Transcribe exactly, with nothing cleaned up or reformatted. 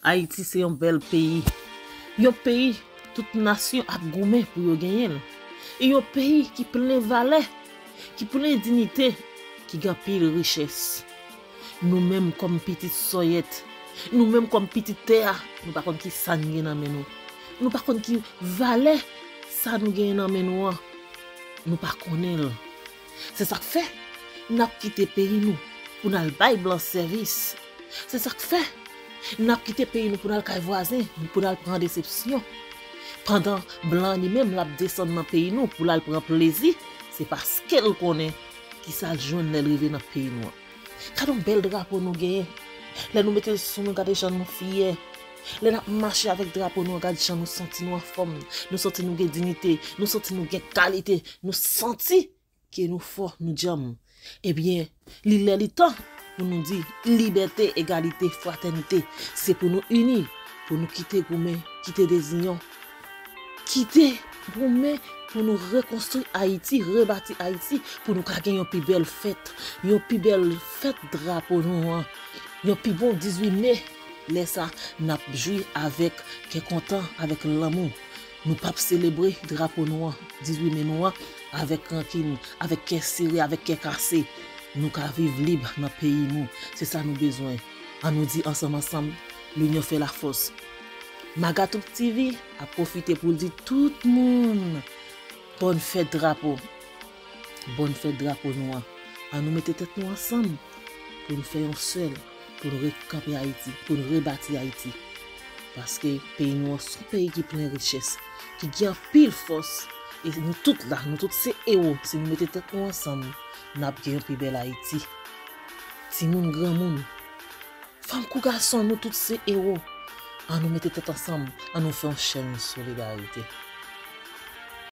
Ayiti se yon bèl peyi. Yon peyi tout nasyon ap goumen pou yo genyen l. E yon peyi ki plen valè, ki plen dinite, ki gen anpil richès. Nou menm kòm pitit sòyèt, nou menm kòm pitit tè a, nou pa konn ki sa n gen nan men nou. Nou pa konn ki valè sa nou genyen nan men nou an. Nou pa konnen l. Se sa k fè n ap kite peyi nou pou n al bay blan sèvis. Se sa k fè n ap kite peyi nou pou n al kay vwazen, pou n al pran desepsyon. Pandan blan an li menm l ap desann nan peyi nou pou l al pran plezi, se paske l konnen ki sa l jwenn lè l rive nan peyi nou an. Gade yon bèl drapo nou genyen. Lè nou mete l sou nou, gade jan nou fyè. Lè n ap mache avèk drapo nou an, gade jan nou santi nou anfòm. Nou santi nou gen dinite, nou santi nou gen kalite, nou santi ke nou fò, nou djanm. Ebyen, li lè li tan pou nou di libète, egalite, fratènite. Se pou nou ini, pou nou kite goumen, kite deziyon, kite goumen pou nou rekonstwi Ayiti, rebati Ayiti, pou nou ka gen yon pi bèl fèt, yon pi bèl fèt drapo nou an, yon pi bon dizuit me. Lè sa, n ap jwi avèk kè kontan, avèk lanmou. Nou p ap selebre drapo nou an, dizuit me nou an, avèk rankin, avèk kè sere, avèk kè kase. Nou ka viv lib nan peyi nou. Se sa nou bezwen. Ann nou di ansanm ansanm, l'union fait la force. Maga Tout T V ap pwofite pou l di tout moun bòn fèt drapo. Bòn fèt drapo nou an. Ann nou mete tèt nou ansanm pou n fè yon sèl, pou n rekanpe Ayiti, pou n rebati Ayiti. Paske peyi nou an se yon peyi ki plen richès, ki gen anpil fòs. E nou tout la, nou tout se ewo. Si nou mete tèt nou ansanm, n ap gen yon pi bèl Ayiti. Timoun, granmoun, fanm kou gason, nou tout se ewo. Ann nou mete tèt ansanm, ann nou fè yon chèn solidarite.